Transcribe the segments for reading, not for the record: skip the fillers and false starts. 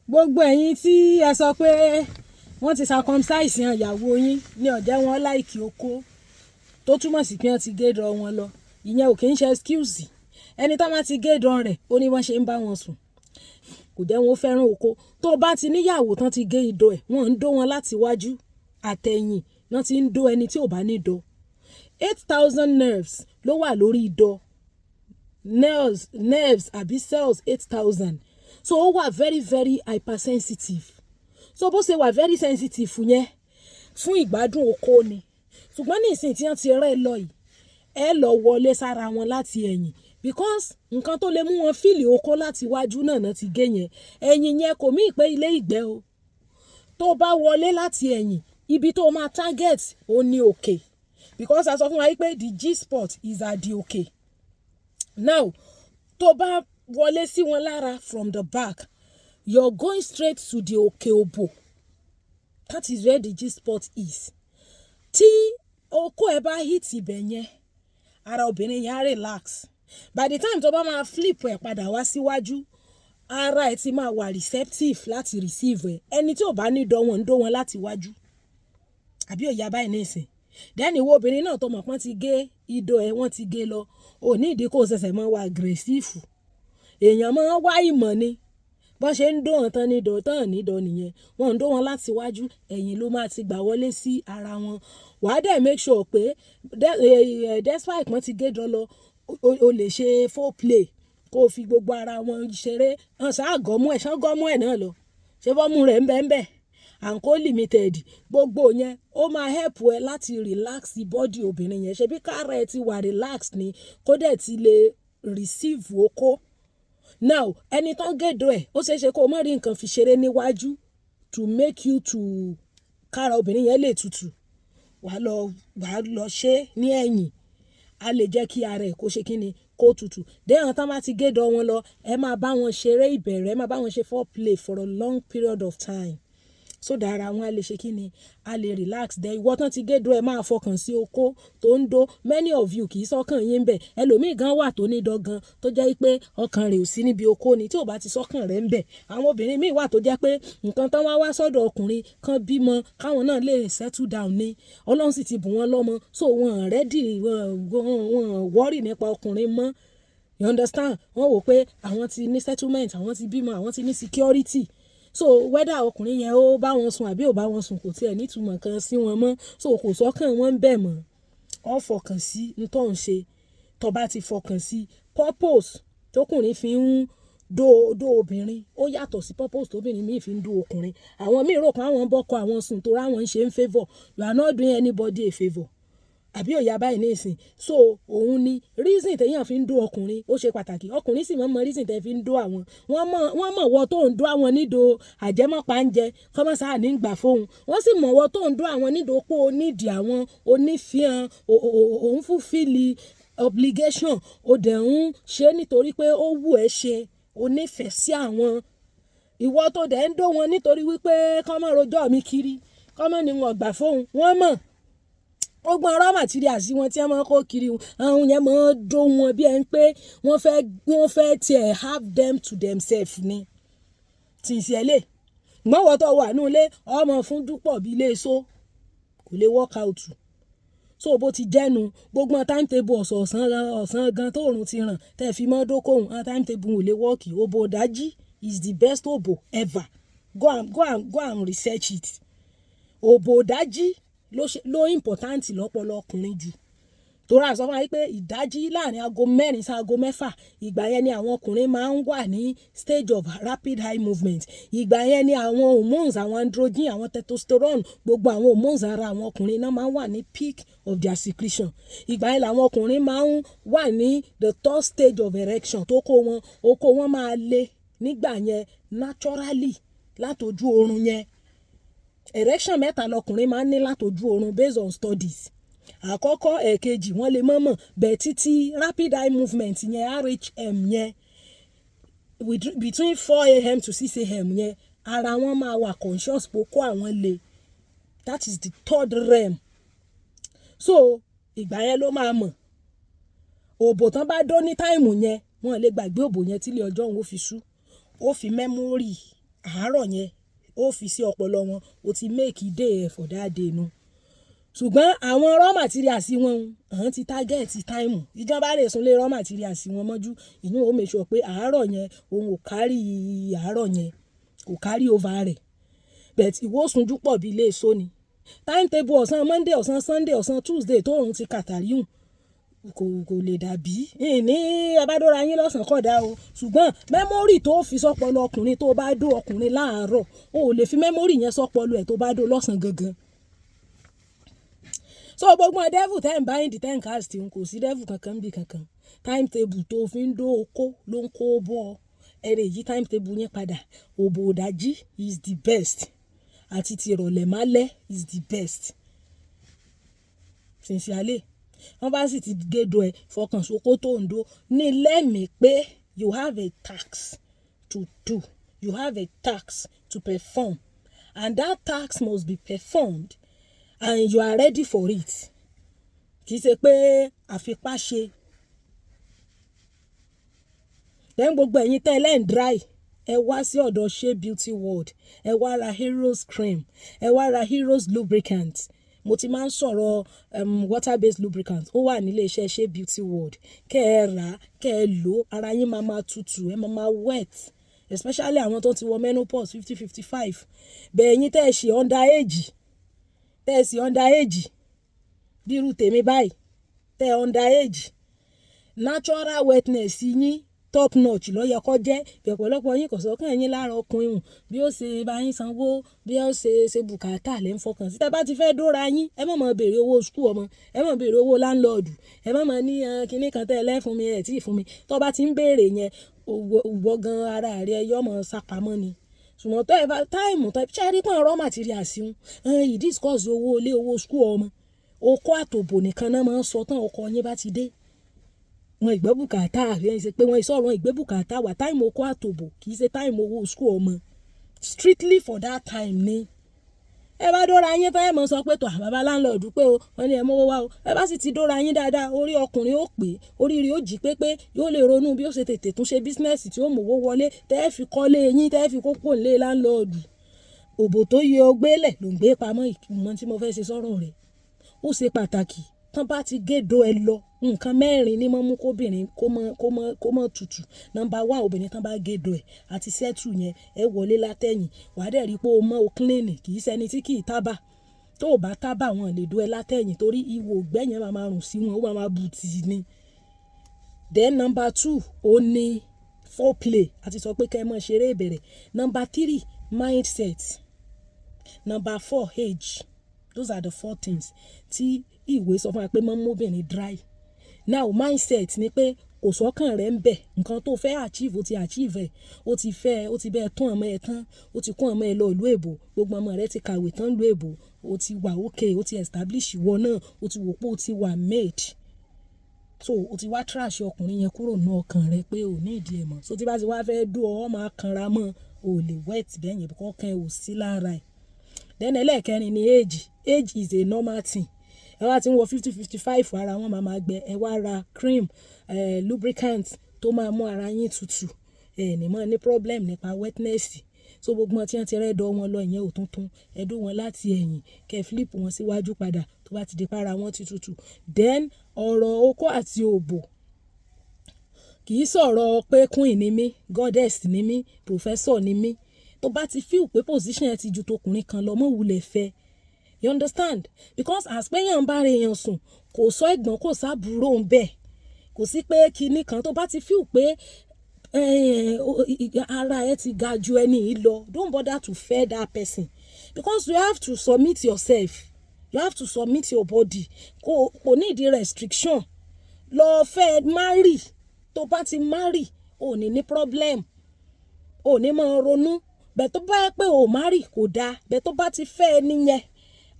Gbogbo ẹ̀yin tí ẹ sọ pé wọ́n ti circumcise yan ìyàwó yín ní ọ̀jẹ̀ wọn like okó, tó túmọ̀ sí pé wọ́n ti gé dọ̀ wọn lọ, ìyẹn ò kì í ṣe excuse. Ẹni tó bá ti gé dọ̀ rẹ̀, ó ní wọ́n ṣe ń bá wọn sùn, kò jẹ́ wọn ó fẹ́ràn oko. Tó bá ti níyàwó tán ti gé ìdọ̀ ẹ̀, wọ́n ń dó wọn láti wájú àtẹ̀yìn náà ti ń dó ẹni tí ò bá ní dọ̀. 8,000 nerves ló wà lórí ìdọ̀, nerves àbí cells 8,000. So ó wà very very hypersensitive. So bó ṣe wà very sensitive yẹn fún ìgbádùn oko ni. Ṣùgbọ́n ní ìsìn tí wọ́n ti rẹ́ lọ yìí, ẹ lọ wọlé sára wọn láti ẹ̀yìn, because nǹkan tó lè mú wọn feel oko láti wájú náà náà ti gé yẹn. Ẹ̀yìn yẹn kò mí pé ilé ìgbẹ́ o. Tó bá wọlé láti ẹ̀yìn, ibi tó máa target ó ní òkè, because a sọ fún wa pé the G-spot is at the òkè. Now, tó bá wọlé sí wọn lára from the back, you're going straight to the òkè òbò. That is where the G-spot is. Tí okó ẹ bá hit ibẹ̀ yẹn, ara obìnrin yẹn á relax. By the time tó bá máa flip ẹ padà wá síwájú, ara ẹ ti máa wà receptive láti receive ẹ. Ẹni tí ò bá ní dán, wọn ń dó wọn láti wájú, àbí òye abáyé ní ìsìn? Then ìwọ obìnrin náà tó mọ̀ pọ́n ti gé ìdó ẹ, wọ́n ti gé lọ, ò ní ìdí kó ṣẹ̀ṣẹ̀ máa wà aggressive. Èèyàn máa wá ìmọ̀ ni. Bọ́n ṣe ń dó wọn tán ní dọ̀ tán ní dọ̀ nìyẹn. Wọ́n ń dó wọn láti wájú, ẹ̀yìn ló máa ti gbà wọlé sí ara wọn. Wàá dẹ̀ make sure pé despite wọ́n ti gé dọ́ lọ, o lè ṣe foreplay, kó o fi gbogbo ara wọn ṣeré. Hàn ṣáà gọ́mú ẹ̀ ṣán, gọ́mú ẹ̀ náà lọ, ṣé bọ́mú rẹ̀ ń bẹ́ ń bẹ́ Anko Limited. Gbogbo yẹn, ó máa help ẹ láti relax body obìnrin yẹn. Ṣebí kára ẹ ti wà relax ni, kó dẹ̀ ti lè receive okó. Now, ẹni tán gèdò ẹ̀, ó ṣeé ṣe kó o má rí nǹkan fi ṣeré níwájú to make you to kára obìnrin yẹn lè tutù. Wàá lọ ṣe ní ẹ̀yìn, a lè jẹ́ kí ara ẹ̀ kó ṣe kíni, kó tutù. Then àwọn tán bá ti gédọ̀ wọn lọ, ẹ máa bá wọn ṣeré ìbẹ̀rẹ̀, ẹ máa bá wọn ṣe foreplay for a long period of time, so that ara wọn a lè ṣe kíni, a lè relax. Then ìwọ tán ti gédọ̀ ẹ, máa fọkàn sí okó tó ń dó. Many of you, kì í sọ́kàn yín bẹ̀. Ẹlòmíì gan wà tó ní dọ́gan tó jẹ́ pé ọkàn rẹ̀ ò sí níbi okó ni. Tí ò bá ti sọ́kàn rẹ̀ ń bẹ̀. Àwọn obìnrin míì wà tó jẹ́ pé nǹkan tán wá wá sọ́dọ̀ ọkùnrin kan, bímọ káwọn náà lè settle down ni. Ọlọ́run sì ti bù wọ́n lọ́mọ, so wọn ready, wọn worry nípa ọkùnrin mọ́, you understand? Wọ́n wò pé àwọn ti ní settlement, àwọn ti bímọ, àwọn ti ní security. So whether ọkùnrin yẹn ó bá wọn sùn àbí ò bá wọn sùn, kò tiẹ̀ nítumọ̀ kan sí wọn mọ́. So kò sọ́kàn wọn ń bẹ̀ mọ́. Ọ fọkàn sí ní tó ń ṣe. Tó bá ti fọkàn sí purpose tókùnrin fi ń dó dó obìnrin, ó yàtọ̀ sí purpose tóbìnrin míì fi ń dó ọkùnrin. Àwọn míì rò pé àwọn ń bọ́kọ àwọn sùn torí àwọn ń ṣe ń favour. You are not doing anybody a favour, àbí òye abáyé ní ìsìn? So òun ni reason téèyàn fi ń dó ọkùnrin, ó ṣe pàtàkì. Ọkùnrin sì máa ń mọ reason tẹ́ fi ń dó àwọn. Wọ́n mọ̀ wọ́ tó ń dó àwọn nídò àjẹmọ́pá ń jẹ kọ́mọ́sá ní gbà fóun. Wọ́n sì mọ̀ wọ́ tó ń dó àwọn nídò pé o nídìí àwọn onífihàn, òun fulfill obligation, o dẹ̀ ń ṣe nítorí pé ó wù ẹ́ ṣe, o nífẹ̀ẹ́ sí àwọn. Ìwọ tó dẹ̀ ń dó wọn nítorí wípé kọ́mọ́ rojọ́ mi kiri, kọ́mọ́ ni wọ́n gbà fóun, wọ́n mọ̀ gbogbo raw materials wọn tí wọ́n máa ń kó kiri. Àwọn yẹn máa ń dó wọn bí ẹni pé wọ́n fẹ́ tiẹ̀ have them to themselves ni sincerely. Gbọ́n wọ́n tó wà ní ilé ọmọ fún dúpọ̀ bí ilé iṣó, kò lè work out. So bó ti jẹ́nu, gbogbo timetable ọ̀sán ọ̀sán gan tóòrùn ti ràn tẹ́ fi mọ́ dókòwò, àwọn timetable ò lè work. Òbò ìdájí is the best òbò ever. Go and research it. Òbò ìdájí ló ṣe ló important lọ́pọlọ ọkùnrin jù, torí a sọ fún wa pé ìdájí, láàrin aago 4 sí aago 6, ìgbà yẹn ni àwọn ọkùnrin máa ń wà ní stage of rapid eye movement. Ìgbà yẹn ni àwọn hormones, àwọn androgen, àwọn testosterone, gbogbo àwọn hormones ara àwọn ọkùnrin náà máa ń wà ní peak of their secretion. Ìgbà yẹn làwọn ọkùnrin máa ń wà ní the third stage of erection, tó kó wọn, okó wọn máa le nígbà yẹn naturally látojú oorun yẹn. Erection mẹ́ta lọkùnrin máa ń ní látojú oorun based on studies. Àkọ́kọ́, ẹ̀ẹ̀kejì, wọ́n lè mọ̀mọ̀ bẹ́ẹ̀. Títí rapid eye movement yẹn, RHM yẹn, between 4 a.m. to 6 a.m. yẹn, ara wọn máa wà conscious pé kó àwọn le. That is the third REM. So ìgbà yẹn ló máa mọ̀. Òbò tán bá dó ní time yẹn, wọ́n lè gbàgbé òbò yẹn tílé ọjọ́ òun ó fi ṣú, ó fi memory. Àárọ̀ yẹn ó fi sí ọpọlọ wọn, o ti make day ẹ for that day nu. Ṣùgbọ́n àwọn raw materials wọn, àwọn ti target time. Ìjọba lè sunlé raw materials wọn mọ́jú. Ìyún ó make sure pé àárọ̀ yẹn òun ò carry, àárọ̀ yẹn kò carry over rẹ̀. But ìwọ sunjú pọ̀ bí ilé èso ni. Timetable ọ̀sán Monday, ọ̀sán Sunday, ọ̀sán Tuesday tó òun ti kàtàrí hùn kò lè dàbí. Ní ẹ bá dóra yín lọ́sàn-án kọ̀ dá o. Ṣùgbọ́n memory tó fi sọ́pọlọ ọkùnrin tó bá dó ọkùnrin láàárọ̀, o ò lè fi memory yẹn sọ́pọlọ ẹ̀ tó bá dó lọ́sàn-án gangan. So gbogbo devil ten bind ten cast, kò sí devil kankan bí kankan. Timetable tó fi ń dó okó ló ń kó bọ́ ẹ lè yí timetable yẹn padà. Òbò ìdájí is the best àti ti ìrọ̀lẹ́ málẹ́ is the best. Sincerely, wọ́n bá sì ti gédo ẹ fọkàn sóko tó ń dó ní lẹ́mìí pé you have a task to do, you have a task to perform, and that task must be performed and you are ready for it. Kì í ṣe pé àfipá ṣe. Then gbogbo ẹ̀yin tẹ́ ẹ lẹ́ ń dry, ẹ wá sí ọ̀dọ̀ Shea Beauty World, ẹ wá ra Heroes cream, ẹ wá ra Heroes lubricant. Mo ti máa ń sọ̀rọ̀ water based lubricant. Ó wà nílé iṣẹ́ Shea Beauty World. Kẹ́ ẹ rà, kẹ́ ẹ lò, ara yín máa máa tutù, ẹ máa máa wet, especially àwọn tó ti wọ menopause, 50, 55. Bẹ́ẹ̀ ẹ̀yin tẹ́ ẹ ṣe under age, tẹ́ ẹ sì under age bí irú tèmi báyìí, tẹ́ ẹ under age, natural wetness yín top notch ló yẹ kó jẹ́. Ọ̀pọ̀lọpọ̀ yín kò sọ́kàn yín lára ọkùnrin hùn, bí ó ṣe bá yín sanwó, bí ó ṣe ṣe bùkátà lẹ́ ń fọkàn sí. Tẹ́ bá ti fẹ́ dóra yín, ẹ má máa béèrè owó school ọmọ, ẹ má béèrè owó landlord, ẹ má máa ní kinní kan tẹ́ ẹ lẹ́ fún mi, ẹ tí ì fún mi. Tó bá ti ń béèrè yẹn, ìwọ gan ara rẹ yó mọ sápamọ́ ni. Ṣùgbọ́n tó ẹ bá time tó ṣe rí pọ́n raw material sí wọn, ì discuss owó ilé, owó school ọmọ, okó àtòbò nìkan náà máa ń sọ tán ọkọ yín bá ti dé. Wọn ìgbẹ́ bùkátà rẹ̀ ṣe pé wọ́n ìsọ̀rọ̀ wọn ìgbé bùkátà wà. Time okó àtòbò kì í ṣe time owó school ọmọ. Strictly for that time ni. Ẹ bá dóra yín tán, ẹ mọ̀ sọ pé tó bàbá landlord pé o, wọ́n ní ẹ mówó wá o. Ẹ bá sì ti dóra yín dáadáa, orí ọkùnrin ó pè, orí rẹ̀ ó jí pépé, yóò lè ronú bí ó ṣe tètè tún ṣe business tí ó mówó wọlé tẹ́ ẹ fi kọ́lé yín, tẹ́ ẹ fi kókó lé landlord. Òbò tó yẹ ọ gbélẹ̀ ló ń gbé pamọ́. Ìmọ̀ tí mo fẹ́ ṣe sọ́rọ̀ rẹ̀, ó ṣe pàtàkì. Tán bá ti gédo ẹ lọ, nǹkan mẹ́rin ní mọ́ mú kóbìnrin kó mọ́ tutù. Number one, obìnrin tán bá gédo ẹ̀ àti settle yẹn, ẹ wọlé látẹ̀yìn, wà á dẹ̀ rí pé o mọ́, o clean, kì í ṣẹni tí kì í tábà. Tó o bá tábà, wọn lè do ẹ látẹ̀yìn torí ihò ìgbẹ́ yẹn máa máa rùn sí wọn, ó máa máa bù tì ní. Then number two, ó ní foreplay, àti sọ pé kẹ́ ẹ mọ̀ ṣeré ìbẹ̀rẹ̀. Number three, mindset. Number four, age. Those are the four things tí ìwé sọ fún wa pé máa ń mú obìnrin dry. Now, mindset ni pé kò sọ́kàn rẹ̀ ń bẹ̀. Nǹkan tó fẹ́ achieve, ó ti achieve ẹ̀, ó ti fẹ́, ó ti bẹ́ẹ̀ tún ọmọ ẹ̀ tán, ó ti kó ọmọ ẹ̀ lọ ìlú èbó, gbogbo ọmọ rẹ̀ ti kàwé tán ìlú èbó, ó ti wà okay, ó ti establish ìwọ náà, ó ti wò pé ó ti wà made. So ó ti wá trash ọkùnrin yẹn kúrò nínú ọkàn rẹ pé ò ní ìdí ẹ̀ mọ́. So tí bá ti wá fẹ́ dó ọ, ọ máa kanra mọ́, ò lè wet bẹ́ẹ̀ yẹn because ọkàn ẹ ò sí lára ẹ̀. Then ẹlẹ́ẹ̀kẹrin ni age. Age is a normal thing. Ẹ wá ti ń wọ 50, 55, ara wọn máa máa gbẹ. Ẹ wá ra cream, lubricant tó máa mú ara yín tutù. Ẹ ní mọ́ ní problem nípa wetness. So gbogbo wọn tí wọ́n ti rẹ́dọ̀ wọn lọ, ìyẹn ò tuntun. Ẹ dó wọn láti ẹ̀yìn, kẹ́ flip wọn síwájú padà tó bá ti di pé ara wọn ti tutù. Then ọ̀rọ̀ okó àti òbò kì í sọ̀rọ̀ pé queen ni mí, goddess ni mí, professor ni mí. Tó bá ti feel pé position ẹ ti ju tọkùnrin kan lọ, mọ́ wulẹ̀ fẹ́. You understand? Because as pé èèyàn bá ra èèyàn sùn, kò sọ ẹ̀gbọ́n, kò sábúrò ń bẹ̀. Kò sí pé kinní kan. Tó bá ti feel pé ara ẹ ti ga ju ẹni yìí lọ, don't bother to fẹ́ that person, because you have to submit yourself, you have to submit your body. Kò ní ìdí restriction. Lọ fẹ́ marry. Tó bá ti marry, ò ní ní problem, ò ní máa ronú. Bẹ́ẹ̀ tó bá yẹ pé ò marry, kò dáa. Bẹ́ẹ̀ tó bá ti fẹ́ ẹni yẹn,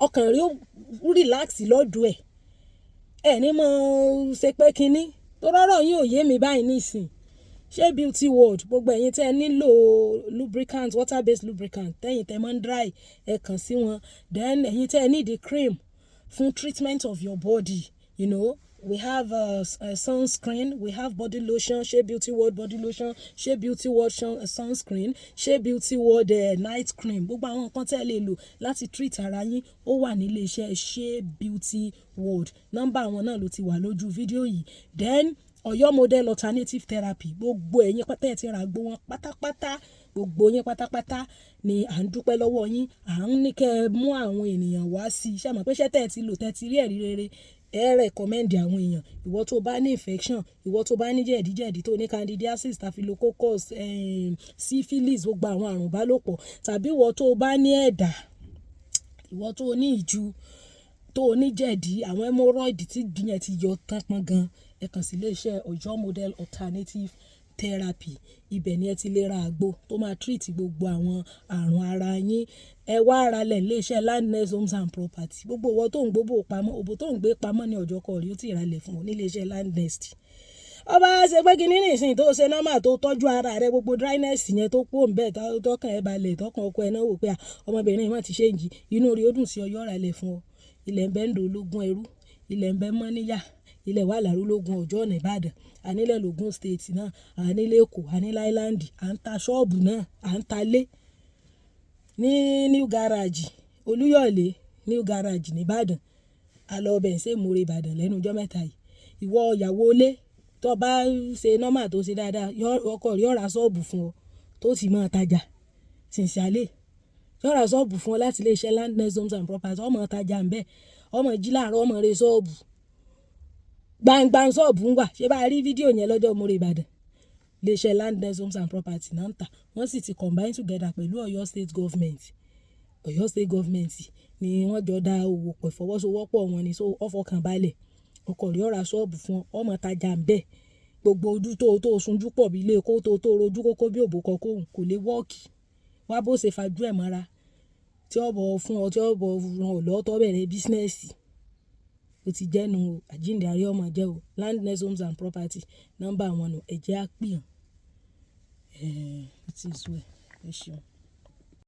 ọkàn rẹ ó relax lọ́dọ̀ ẹ̀, ẹ̀ ní máa ṣe pé kinní tó rọ́rọ̀ yín ò yé mi báyìí nísìn. Ṣé Beauty World, gbogbo ẹ̀yin tẹ́ ẹ nílò lubricant, water based lubricant, tẹ́yin tẹ́ máa ń dry, ẹ kàn sí wọn. Then ẹ̀yin tẹ́ ẹ need the cream fún treatment of your body. We have sunscreen, we have body lotion, Shea Beauty World body lotion, Shea Beauty World sunscreen, Shea Beauty World night cream. Gbogbo àwọn nǹkan tẹ́ ẹ lè lò láti treat ara yín, ó wà nílé iṣẹ́ Shea Beauty World. Nọ́mbà àwọn náà ló ti wà lójú fídíò yìí. Then Ọ̀yọ́ Model Alternative Therapy, gbogbo ẹ̀yin pátá ẹ ti ra àgbo wọn pátápátá, gbogbo yín pátápátá ni à ń dúpẹ́ lọ́wọ́ yín. À ń ní kí ẹ mú àwọn ènìyàn wá sí i. Ṣé ẹ mọ̀ pé iṣẹ́ tẹ́ ẹ ti lò, tẹ́ ẹ ti rí ẹ̀rí rere, ẹ recommend àwọn èèyàn. Ìwọ tó bá ní infection, ìwọ tó bá ní jẹ̀díjẹ̀dí, tó ní candidiasis, staphylococcus, syphilis, gbogbo àwọn àrùn ìbálòpọ̀, tàbí ìwọ tó bá ní ẹ̀dà, ìwọ tó ní ìju, tó ní jẹ̀dí, àwọn hemorrhoid tí ìdí yẹn ti yọ tán pọ́n gan, ẹ kàn sí ilé iṣẹ́ Ọ̀yọ́ Model Alternative Therapy. Ibẹ̀ ni ẹ ti lè ra àgbo tó máa treat gbogbo àwọn àrùn ara yín. Ẹ wá ra lẹ̀ nílé iṣẹ́ Landness Homes and Property. Gbogbo ìwọ tó ń gbóbò pamọ́, òbò tó ń gbé pamọ́ ní ọjọ́ kọ̀ọ̀rí ó ti ra lẹ̀ fún ọ nílé iṣẹ́ Landnest. Ó bá ṣe pé kíní nísìnyí tó ṣe normal, tó tọ́jú ara rẹ, gbogbo dryness yẹn tó kúrò níbẹ̀, tọkàn ẹ balẹ̀, tọkàn ọkọ ẹ náà wò pé ọmọbìnrin yìí má ti change, inú rẹ̀ ó dùn sí ọ, yóò ra lẹ̀ fún ọ. Ilẹ̀ ń bẹ ń do ológun ẹrú, ilẹ̀ ń bẹ mọ́níyà, ilẹ̀ wà lárúlógún ọjọ́ ọ̀nà Ìbàdàn, a nílẹ̀ l'Ogun State náà, a nílẹ̀ Èkó, a ní Island, à ń ta ṣọ́ọ̀bù náà, à ń ta ilé ní New Garage, Olúyọ̀lé New Garage ní Ìbàdàn. A lọ bẹ̀ ń ṣe ìmúre Ìbàdàn lẹ́nu ọjọ́ mẹ́ta yìí. Ìwọ ìyàwó ilé tó bá ṣe normal, tó ṣe dáadáa, ọkọ rẹ ó ra ṣọ́ọ̀bù fún ọ tó sì máa tajà. Sincerely, yóò ra ṣọ́ọ̀bù fún ọ láti ilé iṣẹ́ Landness Homes and Property, ó máa tajà ńbẹ̀, ó máa jí láàárọ̀, ó máa re ṣọ́ọ̀bù. Gbangba ṣọ́ọ̀bù ń wà. Ṣé bá rí fídíò yẹn lọ́jọ́ ìmúre Ìbàdàn? Ilé iṣẹ́ Landness Homes and Property náà ń tà. Wọ́n sì ti combine together pẹ̀lú Ọ̀yọ́ State Government. Ọ̀yọ́ State Government ni wọ́n jọ dá owó pọ̀, ìfọwọ́sowọ́pọ̀ wọn ni, so ó fọkàn balẹ̀. Ọkọ rẹ ó ra ṣọ́ọ̀bù fún ọ, ó máa tajà ńbẹ̀. Gbogbo ojú tó sunjú pọ̀ bí ilé kó tó rojú kókó bí òbúkọ kóhùn kò lè work. Wá bó ṣe fajú ẹ̀ mọ́ra tí ó bọ̀ fún ọ, tí ó bọ̀ ràn ọ́ lọ́wọ́ tó bẹ̀rẹ̀ business. Ó ti jẹ́nu o, àjíǹde àárẹ̀ ọmọ jẹ́ o. Landness Homes and Property, nọ́mbà wọn nù, ẹ jẹ́ á pè wọ́n. It is well. Ẹ ṣeun.